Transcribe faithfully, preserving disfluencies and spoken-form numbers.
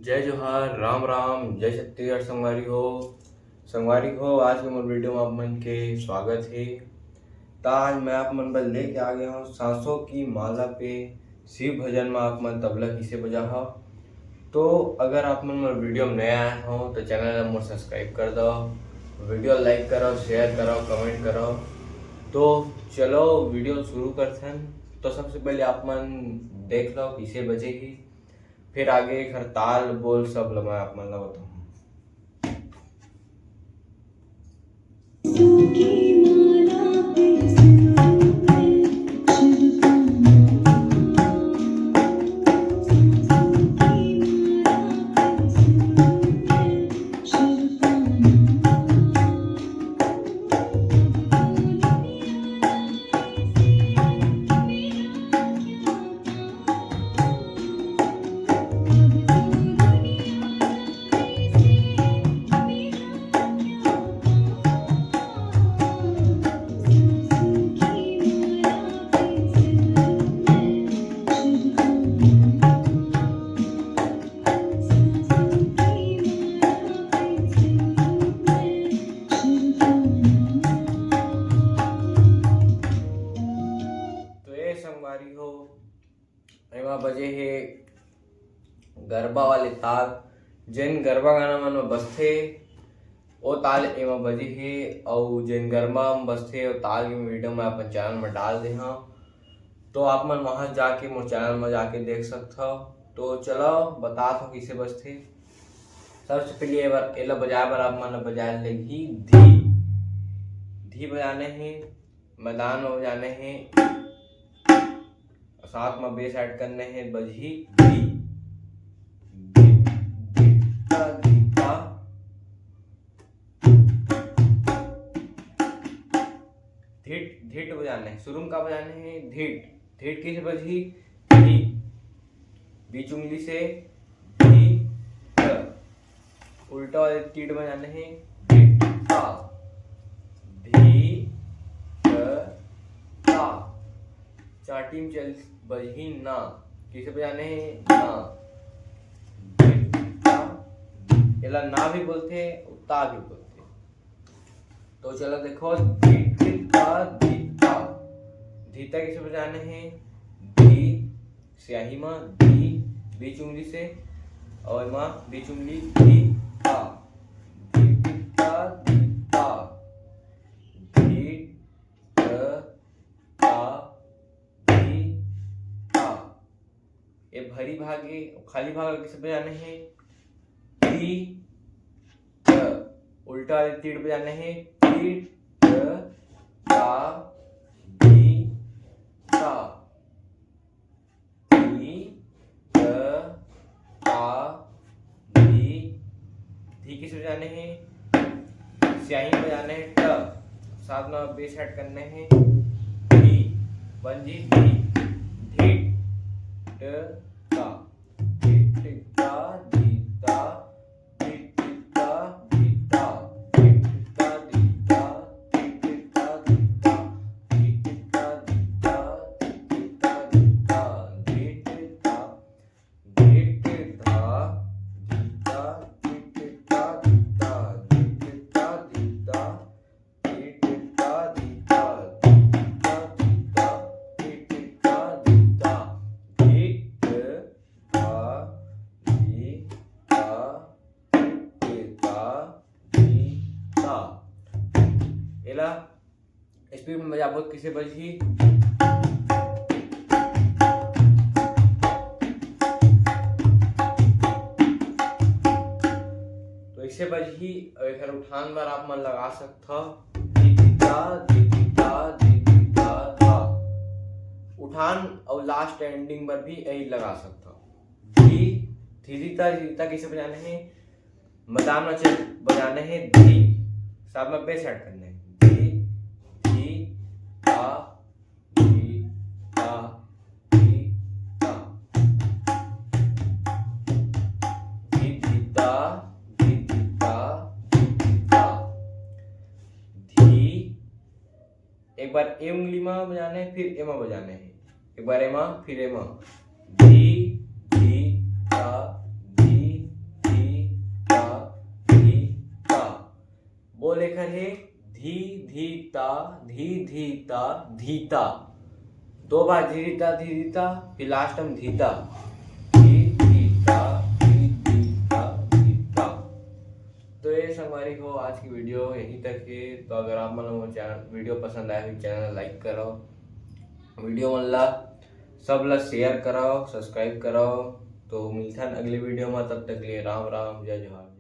जय जोहार, राम राम, जय छत्तीसगढ़ संगवारी हो। संगवारी हो, आज के मोर वीडियो में आप मन के स्वागत हे। त आज मैं आप मन बर लेके आ गया हूँ सांसों की माला पे शिव भजन में आप मन तबला किसे बजाहा। तो अगर आप मन मोर वीडियो में नया आए हो तो चैनल ला मोर सब्सक्राइब कर दो, वीडियो लाइक करो, शेयर करो, कमेंट करो। तो चलो वीडियो शुरू करथन। तो सबसे पहले आप मन देख लो किसे बजे ही, फिर आगे एखर ताल बोल सब ल मैं आप मन ल बताहूँ। तो ये संगवारी हो, एमा बजे हे गरबा वाले ताल, जेन गरबा गाना मन में बजथे, ओ ताल एमा बजे हे, अउ जेन गरबा में बजथे, ओ ताल के वीडियो मैं अपन चैनल में डाल दे हंव। तो आप मन वहां जाके मोर चैनल में जाके देख सकथव। तो चलो बतात हंव किसे बजथे। सबसे पहले ये बार एला बजाए बर आप मन ल बजाए लगही धी। धी बजाने हे, मैदान में बजाने हे, साथ में बेस ऐड करने हे, बजही धी। धी, धी, ता, धी, ता। धिट, धिट बजाने हे, शुरू में का बजाने हे? धिट। धिट किसे बजही? धी। बीच उंगली से धी, त। उल्टा वाले तीर बजाने हे, धिट, ता। धी, त, ता। चाटी में चल बजही ना। किसे बजाने हे? ना। धिट, ता। एला ना भी बोलथे, ता भी बोलथे। तो चलो देखो, धिट, ता, धिता। धिता किसे बजाने हे? धी, स्याही म धी, बीच उंगली से, अउ एमा बीच उंगली धी, ता। धी, धी, ता, धी, ता। धी, त, ता, धी, ता। ये भरी भाग, ये खाली भाग किसे बजाने हे? धी, त। उल्टा वाले तीर बजाने हे। धी, त, ता, धी, ता। धी, त, ता, धी। धी किसे बजाने हे? स्याही में बजाने हे, ट। साथ में बेस ऐड करने हे। धी, बन जी धी। धी, त, ता। धी, धी, ता, धी, ता। धी, धी, ता, धी, ता। धी, धी, ता, धी, ता। धी, धी, ता, धी, ता। धी, धी, ता, धी, ता। धी, धी, ता, धी, ता। धी, धी, ता, धी, ता। धी, धी, ता, धी, ता। धी, धी, ता, धी, ता, धी, धी, ता, धी, धी, ता, धी, धी, ता, धी, धी, ता, धी, धी, ता, धी, धी, ता। एला स्पीड में बजाबो किसे बजही? तो इसे बजही, अउ एकर उठान बर आप मन लगा सकथव धी, धी, ता, धी, धी, ता, धी, धी, ता, धा। उठान अउ लास्ट एंडिंग बर भी यही लगा सकथव। धी, धी, धी, ता, धी, धी, ता किसे बजाने हे? मैदान में चल बजाने हे धी, साथ में बेस ऐड करने हे। धी, धी, ता, धी, ता, धी, ता। धी, धी, ता, धी, धी, ता, धी, धी, ता। धी, एक बार ए उंगली में बजाने हे, फिर एमा बजाने हे। एक बार एमा, फिर एमा। धी, धी, ता, धी, एखर हे धी धी ता, धी धी ता, धीता। दो बार धी धी ता, धी धी ता, फिर लास्ट में धीता। धी धी ता, धी धी ता, धीता। तो ये संगवारी हो, आज की वीडियो यहीं तक हे। तो अगर आप मन ला मोर चैनल वीडियो पसंद आए हो, चैनल लाइक करो, वीडियो मन ला सब ला शेयर करो, सब्सक्राइब करो। तो मिलथन अगले वीडियो में, तब तक के लिए राम राम, जय जोहार।